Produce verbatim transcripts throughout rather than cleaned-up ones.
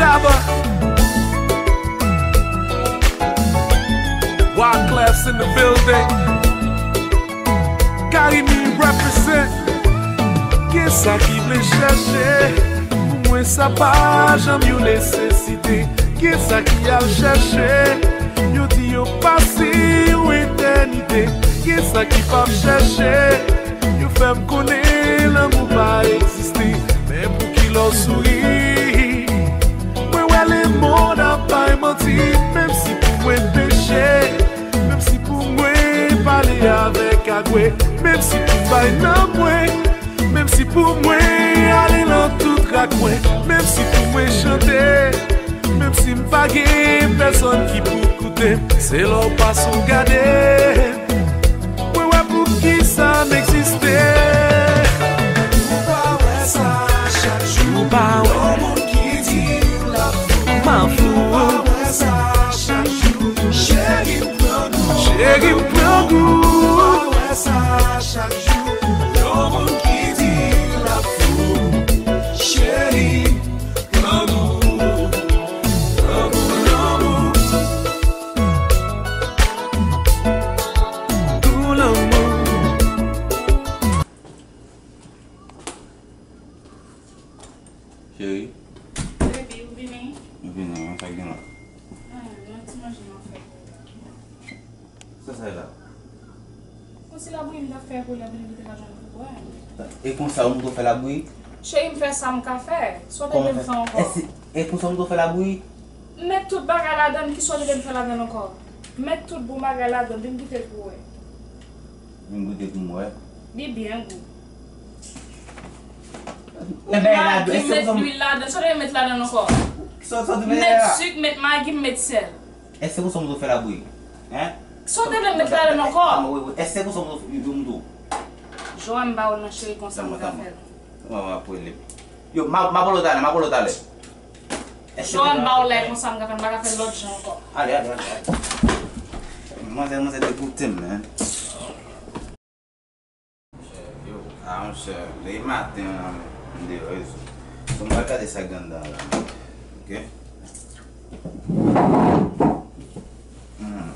Daba. Wyclef's in the building. Carimi represent. Gen sa ki vle chèche, pou mwen sa pa janm yon nesesite. Gen sa ki al chèche, yo di yo pase yon etènite. Gen sa ki p ap chèche, yo fè m konnen lanmou pa egziste. Men poukilè w souri? Mwen wè lemonn ap bay manti. Menm si pou mwen peche, menm si pou mwen pale avèk agwe, menm si pou bay nan mwen, menm si pou mwen ale nan tout rakwen, menm si pou mwen chante, menm si m pa gen pèsonn ki pou koute, se lè w pase w gade. Mwen wè poukisa m egziste. Ou pa wè sa chak jou. Ou pa wè. Yon moun ki di w l ap fou. M ap fou. Ou pa wè sa chak jou. Cheri m pran gou. Cheri m pran gou. Ou pa wè sa chak jou. Yon moun ki di l ap fou. Cheri m pran gou. Pran gou lanmou. Pou lanmou. Cheri. Baby, ou vini? M vini, men sa k gen la? Ah, yon ti manje m ap fè pou ou la. Sa sa ye la? Konsi labouyi m t ap fè pou lè vin kite lajan pou bwè. E konsa ou montre w fè labouyi? Cheri, m fè sa m ka fè. Sa w te vle m fè ankò? E konsa ou montre w fè labouyi? M met tout bagay ladann, kisa w te vle m fè ladann ankò? M met tout bon bagay ladann, vin goute l pou w wè. Vin goute pou m wè. Li byen gou. M met magi, m met lwil ladann, sa w te vle m met ladann ankò? M met sik, m met magi, m met sèl. Èske konsa w montre w fè labouyi? Hein? Sa w te vle m met ladann ankò? Èske konsa w montre w fè labouyi? Joan, m ba w l nan cheri, konsa m ka fè l. Yo, m ap rele. Yo, m ap, m ap rele w talè, m ap rele w talè. Joan, m ba w l la, konsa m ka fè l, m pa ka fè l lòt jan ankò. Ale, ale, ale, ale. Manzè, manzè degoute m, men. Yo, a, monchè, depi maten an, m deyò, wi. So, m pral gade sa k gen anndan an la, ok? Hmm.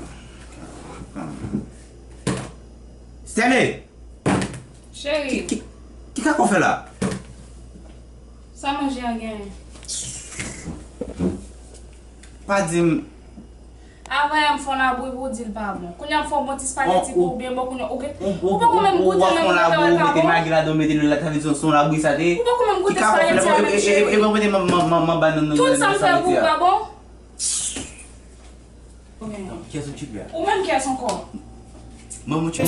Stanley! Cheri. Ki, ki, ki kaka w fè la? Sa manje an genyen? Pa di m. Avan yè m fè w labouyi pou w di l pa bon. Kounye a m fè w bon ti spageti pou ou byen bon, kounye a ou gen, ou poko menm goute menm, ou mete magi ladan, ou mete lwil la, sa vle di se yon labouyi sa te ye. Ou poko menm goute spageti a menm, cheri. E, e, e, e, e, mwen mete manba nan, nan, nan spageti a. Tout sa m fè pou ou pa bon? Kiyès ou tchip la? Ou menm kiyès ankò? Manman tchip.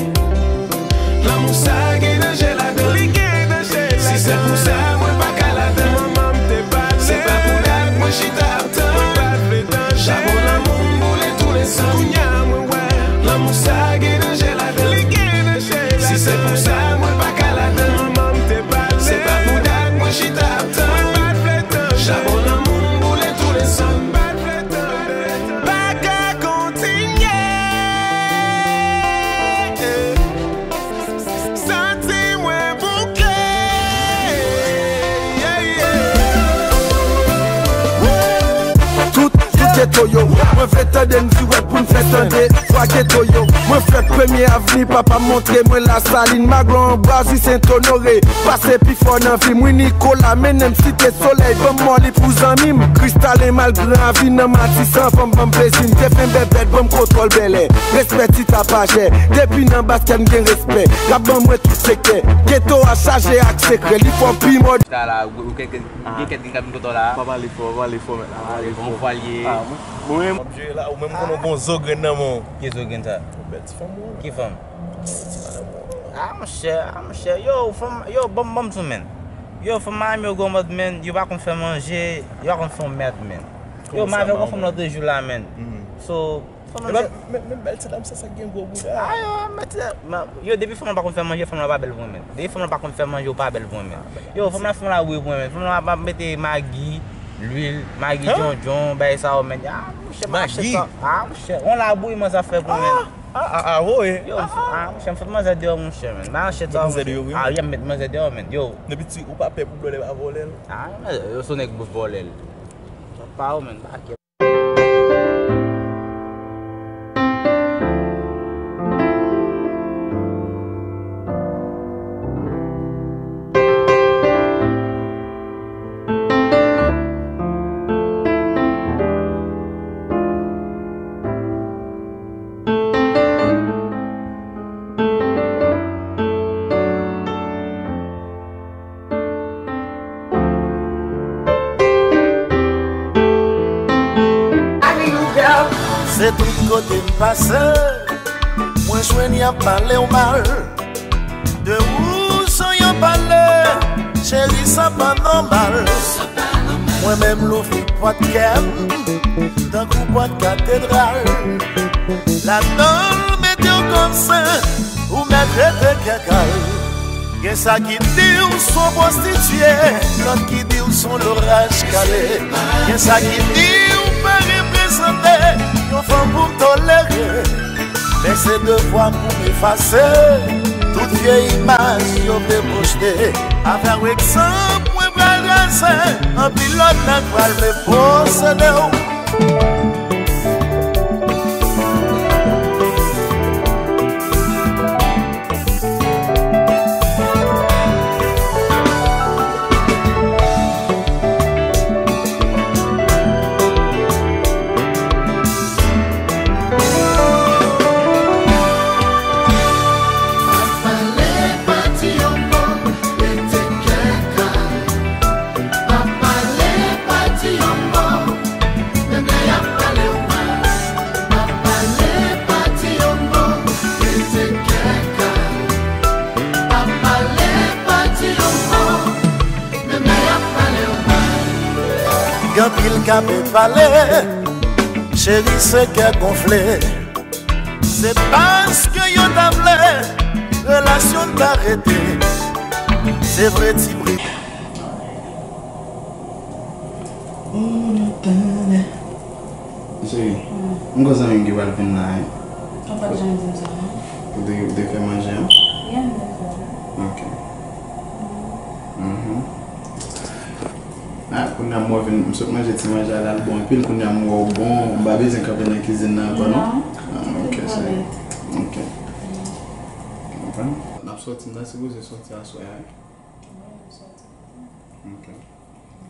Lanmou sa gen danje ladan. Li gen danje ladan. Si se pou sa, mwen pa ka ladan. Manman m te pale. Se pa pou dat mwen chita ap tann. Mwen pa t vle tande. Chabon lanmou m boule tou lesann. Kounye a mwen wè. Lanmou sa gen danje ladan. Li gen danje ladan. Si se pou sa, mwen pa ka ladan. Manman m te pale. Se pa pou dat mwen chita ap tann. Mwen pa t vle tande. Chabon lanmou m boule tou lesann. Pa ka kontinye. Santi mwen bouke. Tout, tout geto yo, mwen vle tande n dirèk pou n fè tande vwa geto yo. Mwen fèt Premye Avni, papa m montre mwen Lasalin, Maglon, Anbwazi, Sentonore. Pase pi fò nan vi m, wi Nikola, mennen m Site Solèy, ban m moli pou zanmi m. Kristalen, Malgran, Avi nan Matisan, ban m, ban m plezi m. Defen Bèbèt, ban m kontwòl bèlè. Respè ti tapajè, depi nan baskèt m gen respè. Rap ban mwen tout sektè. Geto a chaje ak sekrè, li fò pi mòd. Sa la, ou, ou kèk, gen kèk gen kab kontwòl la. Pa pale fò, pa pale fò, mèt la, pa pale fò. Bon, fò l ye. Ah, mwen, mwen menm. Ou menm konnen w gon zo grenn nan men w. Ki zo grenn sa? Yon bèl ti fanm ou wè la. Ki fanm? Ah, monchè, ah, monchè. Yo, fanm, yo, ban m, ban m di w, menn. Yo, fanm Miami yo gwo mòd, menn. Yo pa konn fè manje, yo pa konn fè yon mèt, menn. Yo, m avè yon fanm lòt jou la, menn. So, fanm nan se men, men bèl ti dam sa, sa gen gwo bouda. Ah, yo, men ti dam, yo, depi fanm nan pa konn fè manje, fanm nan pa bèl pou mwen, menn. Depi fanm nan pa konn fè manje, yo pa bèl pou mwen, menn. Yo, fanm nan fè yon labouyi pou mwen, menn. Fanm nan ap mete magi, lwil, magi djondjon, bagay sa yo, menn. Ah, monchè, m achete sa. Ah, monchè, yon labouyi manzè ap fè pou mwen, menn. Ah, ah, ah, woy. Yo, ah, monchè, m fout manzè deyò, monchè, menn. M achete sa, monchè. Ah, wi, m met manzè deyò, menn. Yo. Depi ti, ou pa pè pou vòlè pa vòlè l. Ah, yo, se nèg pou vòlè l. Pa ou menm, pa kè. Se tout kote m pase, mwen jwenn y ap pale w mal. De ou jan yo pale, cheri, sa pa nòmal. Mwen menm louvri pòt kè m, tankou pòt katedral. Ladan l mete w kòm sen, ou mèt rete kè kal. Gen sa ki di w s on pwostitye, lòt ki di w s on loraj kale. Gen sa ki di w pa reprezante yon fanm pou m tolere. Men se devwa m pou m efase tout vye imaj yo vle pwojte. Avè w egzanp mwen pral trase, anpil lòt nèg pral vle posede w. Gen anpil k ap pale, cheri, se kè gonfle. Se paske yo ta vle relasyon n ta rete. Se vre, ti bri. Cheri, m gon zanmi m ki pral vin la, wi. Ou pa t janm di m sa, non? Ou te, ou te fè manje an? Yeah, m te fè. Ok. Mhm. Ah, kounye a m wè vin, m sot manje ti manje a la, l bon anpil. Kounye a m wè w bon, m pa bezwen kanpe nan kizin nan ankò, non? Non. Ah, ok, se. Ok. Konprann? N ap sòti, m ta sipoze sòti aswè a, wi. Ok.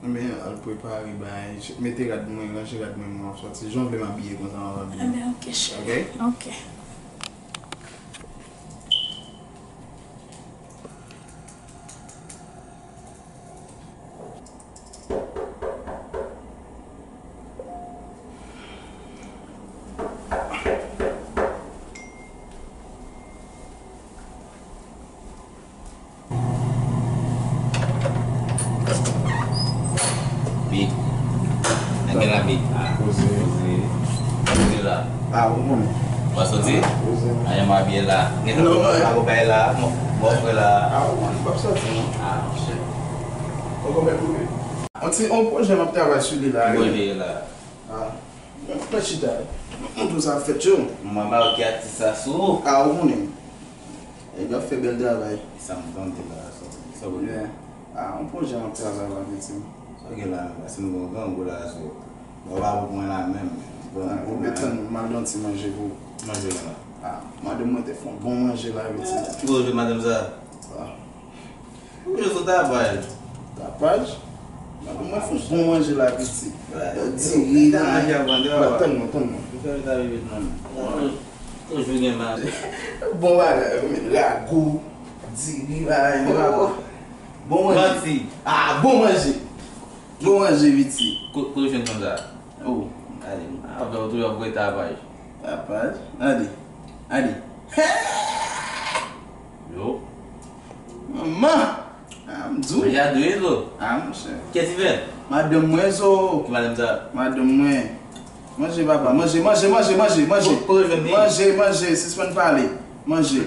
Enben, al prepare bagay, mete rad mwen, ranje rad mwen, m ap sòti. Jan w vle m abiye konsa, m ap abiye. Enben, ok, cheri. Ok? Ok. Big. Nan gen la, Big? Ah, poze. Poze. Poze la. Ah, ou konnen. Ou pa soti? Poze. Ah, jan m abiye la. Gen lòt moun pa gon bagay la. Mò, mò frè la. Ah, ou konnen, m p ap soti, non. Ah, monchè. Ou konprann pou li. On ti, on pwojè m ap travay sou li la, wi. Pwojè la. Ah. Mwen chita. Mwen montre w sa ap fèt, yo. Mwen marke atis la sou ou. Ah, ou konnen. Nèg yo ap fè bèl travay. Sa m tande la, sa, sa w gen? Yeah. Ah, yon pwojè m ap travay la, pitit. Sa w gen la menm? Paske m gen yon grangou la sou ou. Mwen pa pou mwen la menm. Bon, ah, bon, men tann, m al nan ti manje pou ou. Manje la. Ah, madanm mwen te fè yon bon manje la, pitit. Ki pwojè madanm sa? Ah. Ou jwe sou tapaj. Tapaj? Mwen fè bon manje la, pitit. Diri la. Tann mwen, tann mwen. Toujou gen manje. Bon bagay, men rago, diri, bagay, men rago. Bon manje. Manti. Ah, bon manje. Bon manje, pitit. Ko-, kote w jwenn konsa? Oh. Gade, avè w tou, w ap voye tapaj. Tapaj? Gade. Gade. Yo. Manman! Ah, m di w. Manje a dou wi, Zo. Ah, monchè. Kiyès ki fè l? Madanm mwen, Zo. Ki madanm sa? Madanm mwen. Manje, papa. Manje, manje, manje, manje, manje. Ko-, kote w jwenn li? Manje, manje. Sispann pale. Manje.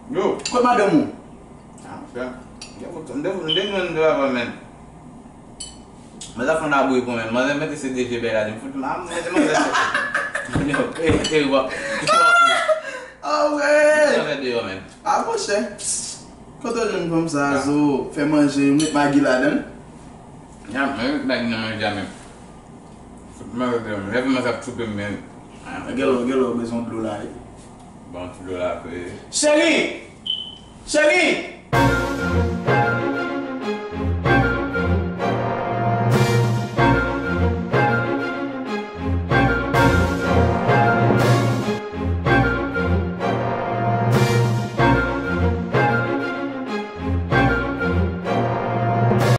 Yo. Kot madanm ou? Ah, monchè. M te, m te, m te jwenn de papa, menn. Mwen ta fè yon abri pou mwen. Manzè mete se de vye bèy la, di m fout mal, mwen se manzè. Yo, e, e, bon. Ah, wè. Manzè deyò, menn. Ah, monchè. Kote w jwenn fanm sa a, Zo? Fè manje, met magi ladan l. Ya, mwen met magi nan manje a menm. Mwen, mwen, mwen, mwen ap toupe m, men. Gen lè, gen lè w bezwen dlo la wi. Bon, ti dlo la, wi. Cheri! Cheri!